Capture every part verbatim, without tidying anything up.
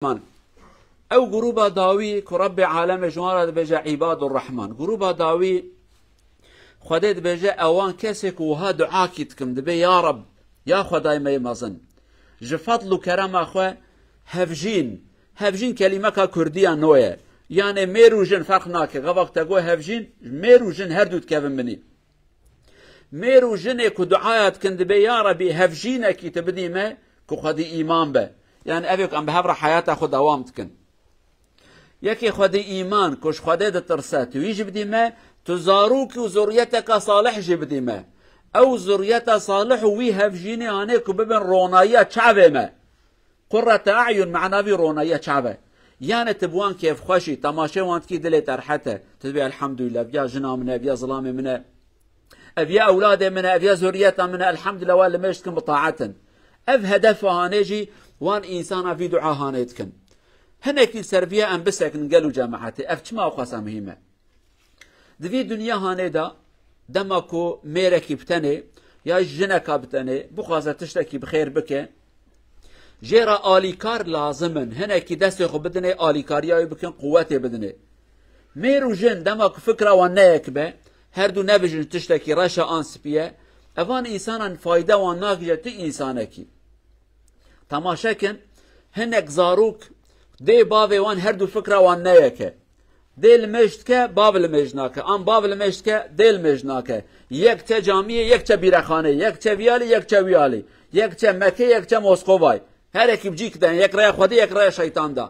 Rehman. Ew grûba dawî ku Rebbê alemê ji wan re dibêje Îbadur Rehman. Grûba dawî Xwedê dibêje, ewan kesê ku wiha duakî dikim, dibê, ya Reb, ya Xwedayê me yê mezin, ji fedl û kerema xwe hevjîn, hevjîn kelîmeka kurdî ya no ye. Yanê mêr û jin ferq nake. Gava ku te got hevjîn, mêr û jin her du dikevin binî. Mêr û jinê ku duaya dikin dibê, ya Rebî, hevjînekî tu bidî me ku xwedî îman be. Yanî evê ku em bi hev re heyata xwe dewam dikin. Yekê xwedî îman ku ji Xwedê ditirse, tu wî jî bidî me, tu zarokî û zuriyeteka salih jî bidî me. Ew zuriyeta salih û wî hevjînê anê ku bibin ronayiya çavê me. Qurrete a'yun, mana vî ronayiya çav e. Yanê tu bi wan kêfxweş î, temaşê wan dikî, dilê te rehet e. Tu dibê, elhamdulillah, ev ya jina min e, ev ya zilamê min e, ev ya ewladê min e, ev ya zuriyeta min e, elhamdulillah, wan limêj dikin, bi taet in. Ev hedefa hanê jî wan însana vî dua hanê dikin. Hinekî li ser vî ya em bisekinin, gelo cemaetê. Ev çima ewqasa muhîm e? Di vî dinya hanê de, dema ku mêrekî bi tenê ya jineka bi tenê bixwaze tiştekî bi xêr bike, jê re alîkar lazim in. Hinekî destê xwe bidinê, alîkariya wî bikin, quwetê bidinê. Mêr û jin, dema ku fikra wan ne yek be, her du nebijin tiştekî reş e an spî ye, evan însanan fayde wan nagihîje ti însanekî. Temaşe kin, hinek zarok, dê bavê wan her du fikra wan ne yek e. Dê limêj dike, bav limêj nake. An bav limêj dike, dê limêj nake. Yek çe camiyê, yek çe bîrexaneyê, yek çe vî alî, yek çe wî alî. Yek çe Mekê, yek çe Moskovayê. Her yekî bi cîk de, yek rêya Xwedê, yek rêya şeytan de.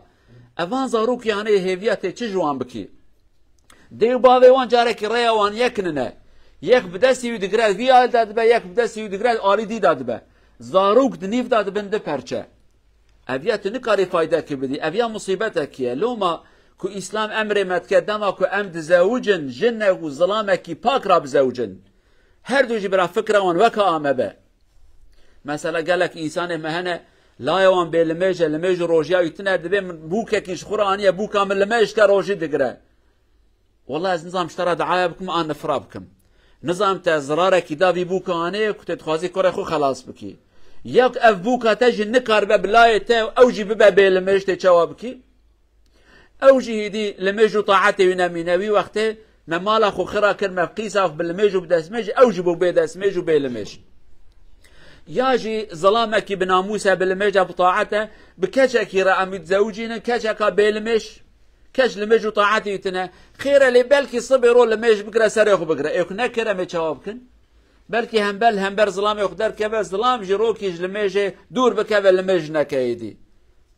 Evan zarokî hanê hêviya tê çi ji wan bikî? Dê û bavê wan carekî rêya wan yek nine. Yek bi destî wî digire vî alî de dibe, yek bi destî wî digire alî dî de dibe. Zarok di nîv de dibin di perçe. Ev ya tu nikarî faydekî bidî. Ev ya musîbetekî ye. Loma ku Îslam emrê me dike, dema ku em dizewicin, jinek û zilamekî pak ra bizewicin. Her du jî bira fikra wan weka ame be. Mesela gelek însanê me hene, layê wan bêlimêj e, limêj û rojiya wî tune, dibê min bûkekî ji xwe re aniye, bûka min limêj dike, rojî digire. Wela ez nizam ji te re diaya bikim an nifra bikim. Nizam te zirarekî da vî bûka anê ku te dixwazî kurê xwe xelas bikî. Ya ku ev bûka te jî nikaribe bi layê te ew jî bibe bêlimêj, tê çawa bikî? Ew jî hîdî limêj û taetê wî nemîne. Wî wextê me mala xwe xira kir, me qîsa xwe bi limêj û bi destmêj, ew jî bû bê destmêj û bê limêj. Ya jî zilamekî bi namûs e, bi limêj e, bi taet e, bi keçekî re em wî dizewicînin, keçeka bê limêj, keç limêj û taetî wî tine. Xêr e, lê belkî sibê ro limêj bigire, serê xwe bigire. Ê xwe nekir, em ê çawa bikin? Belkî hember li hember zilamê xwe derkeve, zilam jî rokî ji limêjê dûr bikeve, limêj neke êdî.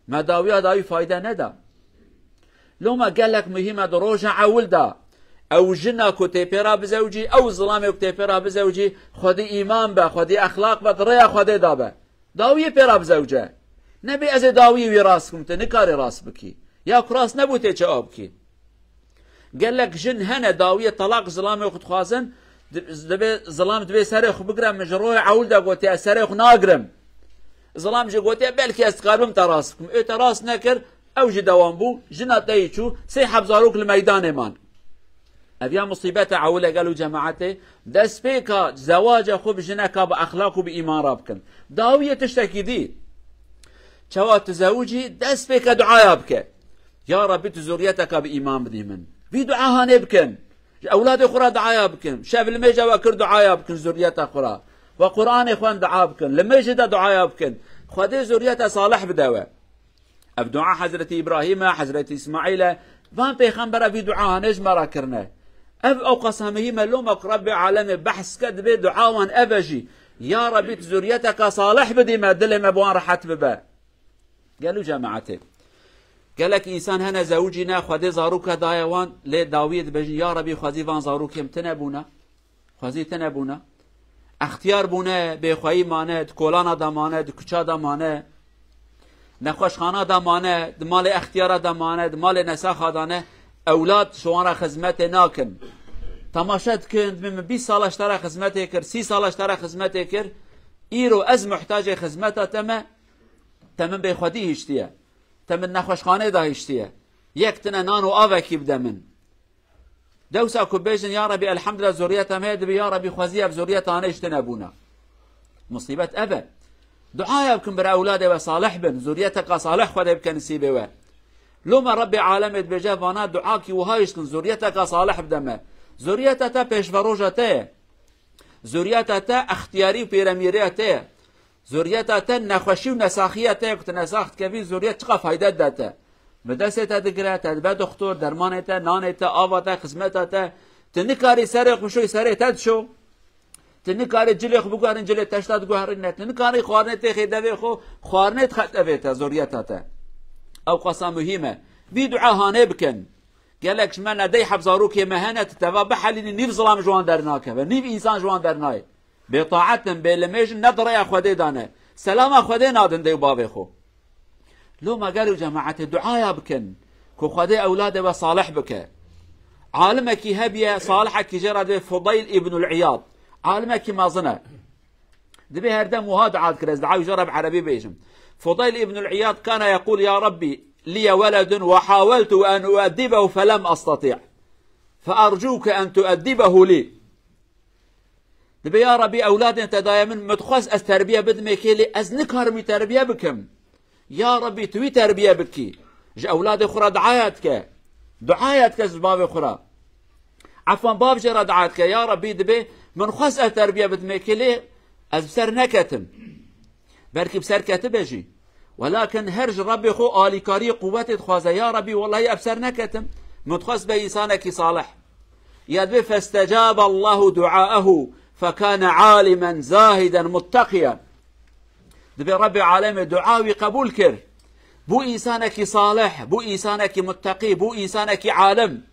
Me dawiya dawî fayde neda. Loma gelek muhîm e di roja ewil de. Ew jina ku tê pê re bizewicî, ew zilamê ku tê pê re bizewicî, xwedî îman be, xwedî exlaq be, di rêya Xwedê de be. Dawiyê pê re bizewice. Nebê ez ê dawiyê wî rast bikim, tu nikarî rast bikî. Ya ku rast nebû tê çawa bikî? Gelek jin hene dawiyê telaq zilamê xwe dixwazin, di-, dibê zilam dibê serê xwe bigire, min ji royê ewil de gotiye ez serê xwe nagirim. Zilam jî gotiye belkî ez dikaribim te rast bikim. Ê te rast nekir, ew jî dewam bû, jina te yî çû, sê heb zarok li meydanê man. Ev ya musîbeta ewil e gelo cemaetê, destpêka zewaca xwe bi jineka bi exlaq û bi îman re bikin. Dawiyê tiştekî dî. Çawa tu zewicî, destpêka duaya bike. Ya Rebî, tu zuriyeteka bi îman bidî min. Vî dua hanê bikin. Ji ewladê xwe re duaya bikin. Şev limêja we kir, duaya bikin zuriyeta xwe re. We Qur'anê xwend, dua bikin. Limêjê de duaya bikin. Xwedê zuriyeta salih bide we. Ev dua Hezretî Îbrahîm e, Hezretî Îsmaîl e. Van pêxembera vî dua hanê ji me re kirine. Ev ewqasa muhîm e, loma ku Rebbê alemê behs ke, dibê dua wan ev e jî. Ya Rebî, tu zuriyeteka salih bidî me, dilê me bi wan rehet bibe. Gelo cemaetê. Gelek însan hene zewicî ne, Xwedê zaroka daye wan, lê dawiyê dibêjin, ya Rebî, xwezî van zarokê min tune bûne. Xwezî tune bûne. Extiyar bûne, bêxweyî mane, di kolana de mane, di kuça de mane, nexweşxana de mane, di malê extiyara de mane, di malê nesaxa de ne, ewlad ji wan re xizmetê nakin. Temaşe dikin, dibê min bîst sala ji te re xizmetê kir, sî sala ji te re xizmetê kir, îro ez muhtacê xizmeta te me, te min bêxwedî hiştiye, te min nexweşxanê dahiştiye, yek tine nan û avekî bide min. Dewsa ku bêjin, ya Rebî, elhamdulillah, zuriyeta me heye, dibê, ya Rebî, xwezî ev zuriyeta anê ji tune bûne. Musîbet ev e. Duaya bikin bira ewladê we salih bin, zuriyeteka salih Xwedê bike nisîbê we. Loma Rebbê alemê dibêje vana duakî wiha jî dikin, zuriyeteka salih bide me. Zuriyeta te pêşveroja te ye. Zuriyeta te extiyarî û pêremîrêya te ye. Zuriyeta te nexweşî û nesaxiya te ye, ku tu nesax dikevî, zuriyet çiqa fayde dide te. Bi destê te digire, te dibe doxtor, dermanê te, nanê te, ava te, xizmeta te. Tu nikarî serê xwe bişoyî, serê te dişo. Tu nikarî cilê xwe biguherîn, cilê te ji te diguherîne. Tu nikarî xwarinê têxê devê xwe, xwarinê dixe devê te, zuriyeta te. Ew qasa muhîm e. Vî dua hanê bikin. Gelek ji me ne dey heb zarokê me hene, tu teva bihelînî, nîv zilam ji wan dernakeve, nîv însan ji wan dernayê. Bêtaet in, bêlimêj in, ne di rêya Xwedê de ne. Selama Xwedê nadin dey û bavê xwe. Loma gelo cemaetê duaya bikin ku Xwedê ewladê we salih bike. Alimekî hebiye, salihekî jê re dibê Fudayl îbnul Îyad. Alimekî mezin e. Dibê her dem wiha dua dikir, ez dua wî jê re bi erebî bêjim. Fudayl îbnul Îyad kana yeqûl: "Ya Rabbî, liye weledun ve haweltu en ueddibehu felem astatî. Fe ercuke en tueddibehu lî." Dibê, ya Rebî, ewladên te daye min, min dixwest ez terbiye bidimê kê, lê ez nikarim wî terbiye bikim. Ya Rebî, tu wî terbiye bikî. Ji ewladê xwe re duaya dike. Duaya dike ji bavê xwe re. Efwan, bav jê re dua dike. Ya Rebî, dibê min xwest ez terbiye bidimê kê, lê ez bi ser neketim. Belkî bi ser ketibe jî. Welakin her ji Rebbê xwe alîkariyê, quwetê dixwaze. Ya Rebî, wellahî ez bi ser neketim. Min dixwest be însanekî salih. Ya dibê festecabe Allahu duaehu fekane alimen zahiden mutteqiyen. Dibê Rebbê alemê dua wî qebûl kir. Bû însanekî salih, bû însanekî mutteqî, bû însanekî alim.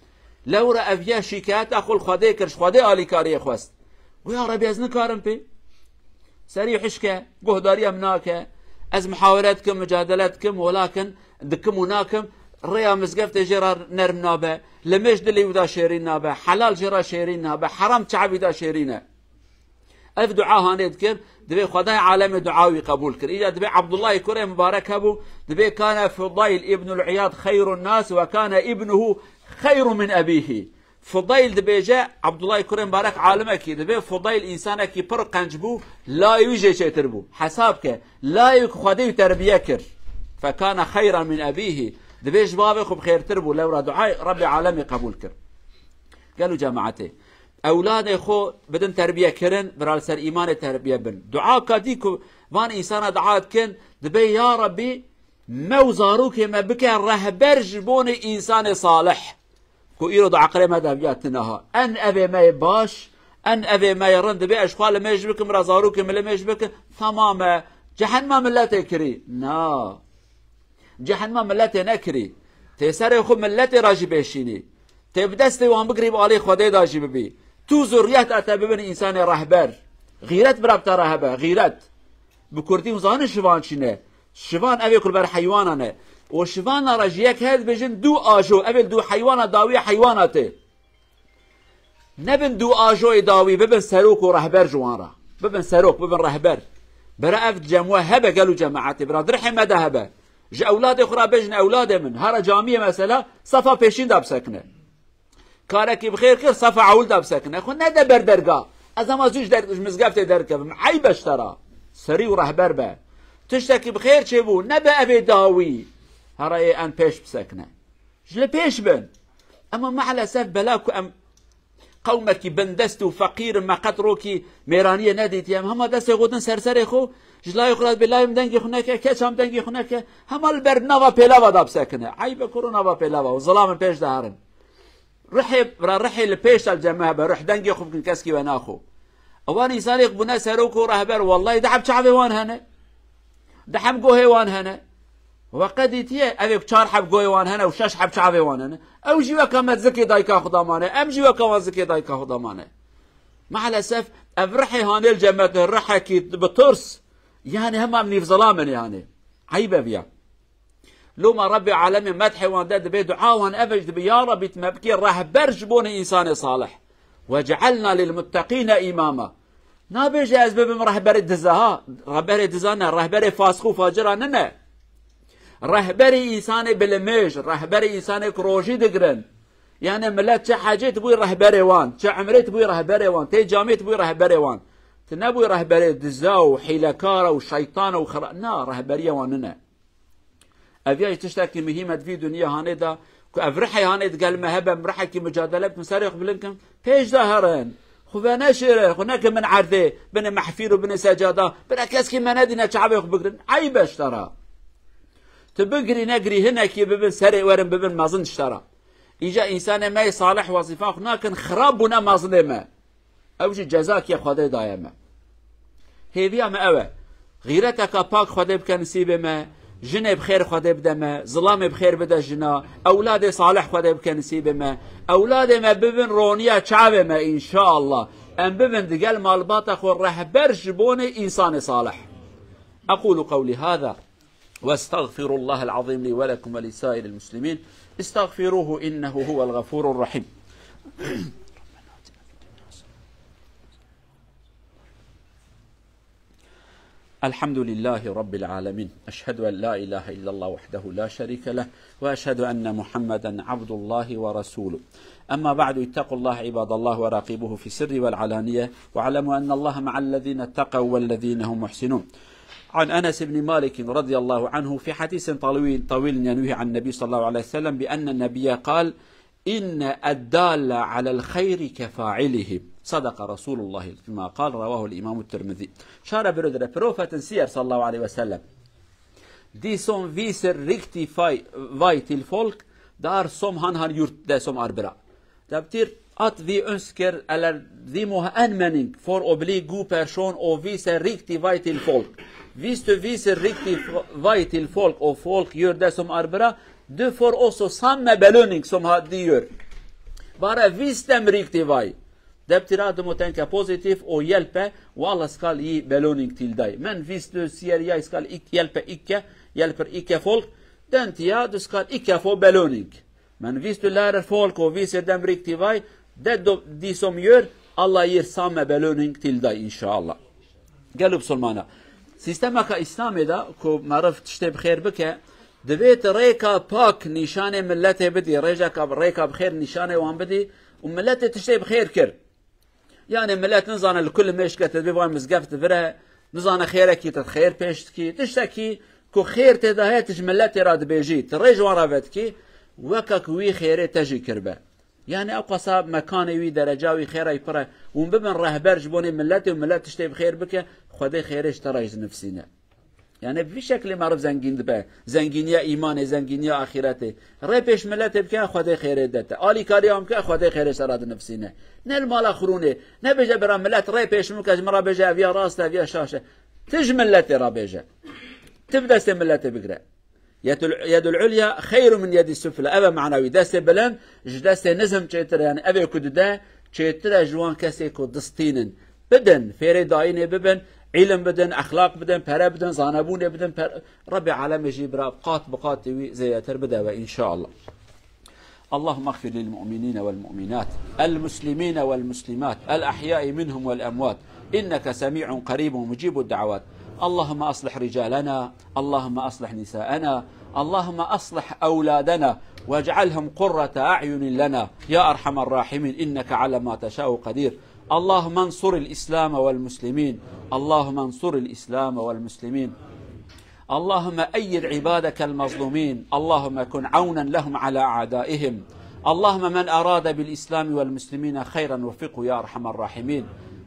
Lewra ev ya şîkayeta xwe li Xwedê kir, ji Xwedê alîkariyê xwest. Got, ya Rebî, ez nikarim pê. Serî hişke, guhdarî em nake. Ez muhawere dikim, mucadele dikim, welakin dikim û nakim, rêya mizgeftê jê re nerm nabe, limêj dilê wî de şêrîn nabe, helal jê re şêrîn nabe, heram çavî de şêrîn e. Ev dua hanê dikir, dibê Xwedayê alemê dua wî qebûl kir. Îca dibê Abdullahê kurê Mubarek hebû, dibê kana Fudayl îbnul Îyad xeyrun nas ve kana îbnuhu xeyru min ebîhî. Fudayl dibêje, Abdullahê kurê Mubarek alimekî, dibê Fudayl însanekî pir qenc bû, layê wî jê çêtir bû. Hesab ke, layê wî ku Xwedê wî terbiye kir. Fekane xeyran min ebîhî. Dibê ji bavê xwe bi xêrtir bû, lewra duayê Rebbê alemê qebûl kir. Gelo cemaetê. Ewladê xwe bidin terbiye kirin, bira li ser îmanê terbiye bin. Dua ka dî ku van însana dua dikin, dibê ya Rebbî, me û zarokê me bike rehber ji bonê însanê salih. Ku îro di eqilê me de viya tune ha. En evê me yê baş, en evê me yê rind, dibê ez xwe limêj bikim, ra zarokê min limêj bikin, temam e. Cehenma milletê kirî. Na. Cehenma milletê nekirî. Tê serê xwe milletê re jî bêşînî. Tê bi destê wan bigirî, bi alî Xwedê de jî bibî. Tu zurriyeta te bibin însanê rehber. Xîret bira bi te re hebe, xîret. Bi kurdî hûn zanin şivan çi ne? Şivan ev ê ku li ber heywanan e. Û şivana re ji yek heye dibêjin dû ajo, ev ê li dû heywana dawî heywana tê. Nebin dû ajoyê dawî, bibin serok û rehber ji wan re. Bibin serok, bibin rehber. Bira ev cem we hebe gelo cemaetê, bira di rihê me de hebe. Ji ewladê xwe re bêjin ewladê min. Hara camiyê mesela, sefa pêşîn de bisekine. Karekî bi xêr kir, sefa ewil de bisekine. Xwe nede ber derga. Ez hema zû ji der-, ji mizgeftê derkevim. Eyb e ji te re. Serî û rehber be. Tiştekî bi xêr çêbû, nebe evê dawî. Hera ê en pêş bisekine. Ji li pêş bin. Ema maalesef bela ku em qewmekî bindest û feqîr in, me qet rokî mêraniyê nedîtiye. Em hema destê xwe din ser serê xwe, ji layê xwe re dibê layê min dengê xwe neke, keça min dengê xwe neke. Hema li ber nava pêlava de bisekine. Eyb e kuro nava pêlava û zilam in pêş de herin. Rihê, bira rihê li pêş de li cem me hebe, rih dengê xwe bikin, keskî we naxo. Ewan însanê ku bûne serok û rehber, wellahî di heb çavê wan hene. Di heb gohê wan hene. We qe dîtiye, ev ê ku çar heb goyê wan hene û şeş heb çavê wan hene. Ew jî weke me zikê dayika xwe damane, em jî weke wan zikê dayika xwe damane. Maalesef, ev rihê hanê li cem me, rihekî bi tirs, yani hema em nîv zilam in yani. Eyb e viya. Loma Rebbê alemê medhê wan de dibê, dua wan ev e jî dibê, ya Rebbî, tu me bikî rehber ji bonê însanê salih. Wece'alna lil mutteqîne îmama. Nabêje ez bibim rehberê diza ha. Rehberê diza ne, rehberê fasix û facira nine. Rehberê însanê bilimêj, rehberê însanê ku rojî digirin. Yani millet çi hecê tu bûyî rehberê wan, çi umrê tu bûyî rehberê wan, tê camê tu bûyî rehberê wan. Tu nebûyî rehberê diza û hîlekara û şeytana û xira-, na, rehberiya wan nine. Ev ya jî tiştekî muhîm e di vî dinya hanê de, ku ev rihê hanê digel me hebe, em rihekî mucadele bikin, serê xwe bilind kin, pêş de herin. Xwe veneşêrin, xwe nekin bin erdê, binê mehfîl û binê secada, bira keskî me nedîne çavê xwe bigirin. Eyb e ji te re. Tu bigirî negirî hinekî bibin serê werin, bibin mezin ji te re. Îca însanê me yê salih wezîfa xwe nakin, xirab bûne mezinê me. Ew jî cezakê Xwedê daye me. Hêviya me ew e. Xîreteka pak Xwedê bike nisîbê me, jinê bi xêr Xwedê bide me, zilamê bi xêr bide jina, ewladê salih Xwedê bike nisîbê me. Ewladê me bibin roniya çavê me, înşaallah. Em bibin digel malbata xwe rehber ji bonê însanê salih. أقول قولي هذا وأستغفر الله العظيم لي ولكم ولسائر المسلمين. استغفروه إنه هو الغفور الرحيم. الحمد لله رب العالمين. أشهد أن لا إله إلا الله وحده لا شريك له، وأشهد أن محمدا عبد الله ورسوله. أما بعد، اتقوا الله عباد الله وراقبوه في السر والعلانية، واعلموا أن الله مع الذين اتقوا والذين هم محسنون. عن أنس بن مالك رضي الله عنه في حديث طويل، طويل ينويه عن النبي صلى الله عليه وسلم بأن النبي قال: إن الدال على الخير كفاعله. صدق رسول الله فيما قال، رواه الإمام الترمذي. Şara biro dire, Profeten siyer sallallahu aleyhi ve sellem. Die som wieser richtig wei-, weit il Volk, der som han han jurt de som arbra. Det betyr at vi ønsker, eller vi må ha en mening for å bli god person og vise riktig vei til folk. Hvis du viser riktig f-, vei til folk, og folk gjør det som er bra, du får også samme belønning som ha-, de gjør. Bare vis dem riktig vei. Det betyr at du må tenke positivt og hjelpe, og alle skal gi belønning til deg. Men hvis du sier: «Jeg skal ikke hjelpe, ikke, hjelper ikke folk», den tida du skal ikke få belønning. Men hvis du lærer folk og viser dem riktig vei, det do-, de som gjør, Allah gir samme belønning til deg, inşallah. Gelo bisilmana. Sîstemeka Îslamê de ku meriv tiştê bi xêr bike, divê tu rêka pak nîşanê miletê bidî, rêjeka, rêka bi xêr nîşanê wan bidî û miletê tiştê bi xêr kir. Yani millet nizane li ku limêjke te dibê vay mizgeft vire, nizane xêrekî te xêr pêş dikî, tiştekî ku xêr tê de heye tu ji miletê re dibêjî, tu rê ji wan re vedikî, weke ku wî xêrê te jî kiribe. Yani ew qasa mekanê wî, dereca wî xêra wî pir e. Hûn bibin rehber ji bonê miletê û milet tiştê bi xêr bike, Xwedê xêrê ji te re jî dinivîsîne. Yani bi vî şeklê meriv zengîn dibe. Zengîniya îmanê, zengîniya axîretê. Rê pêş miletê bike, Xwedê xêrê de te. Alîkariya wan bike, Xwedê xêrê sera dinivîsîne. Ne li mala xirûnê. Nebêje bira milet rê pêş min bike, ji min re bêje ev ya rast e, ev ya şaş e. Ti ji miletê re bêje. Ti bi destê miletê bigire. Yedul, yedul ulya xeyrun min yedi sufla. Ev e mana wî. Destê bilind ji destê nizm çêtir e. Yani evê ku dide çêtir e ji wan kesê ku distînin. Bidin, fêrê dayînê bibin, îlim bidin, exlaq bidin, pere bidin, zanebûnê bidin, per-, Rebbê alemê jî bira qat bi qatê wî zêdetir bide we, înşallah. اللهم اغفر للمؤمنين والمؤمنات، المسلمين والمسلمات، الأحياء منهم والأموات، إنك سميع قريب مجيب الدعوات. اللهم أصلح رجالنا، اللهم أصلح نساءنا، اللهم أصلح أولادنا، واجعلهم قرة أعين لنا، يا أرحم الراحمين، إنك على ما تشاء قدير. اللهم انصر الإسلام والمسلمين. اللهم انصر الإسلام والمسلمين. اللهم أيد عبادك المظلومين. اللهم كن عونا لهم على أعدائهم. اللهم من أراد بالإسلام والمسلمين خيرا وفقه يا أرحم الراحمين.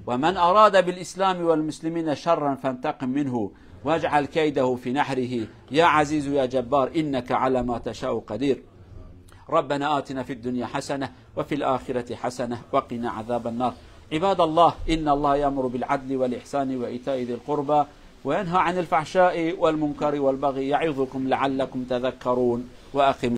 ومن أراد بالإسلام والمسلمين شرا فانتقم منه واجعل كيده في نحره يا عزيز يا جبار إنك على ما تشاء قدير. ربنا آتنا في الدنيا حسنة وفي الآخرة حسنة وقنا عذاب النار. عباد الله، إن الله يأمر بالعدل والإحسان وإيتاء ذي القربى وينهى عن الفحشاء والمنكر والبغي يعظكم لعلكم تذكرون. وأقم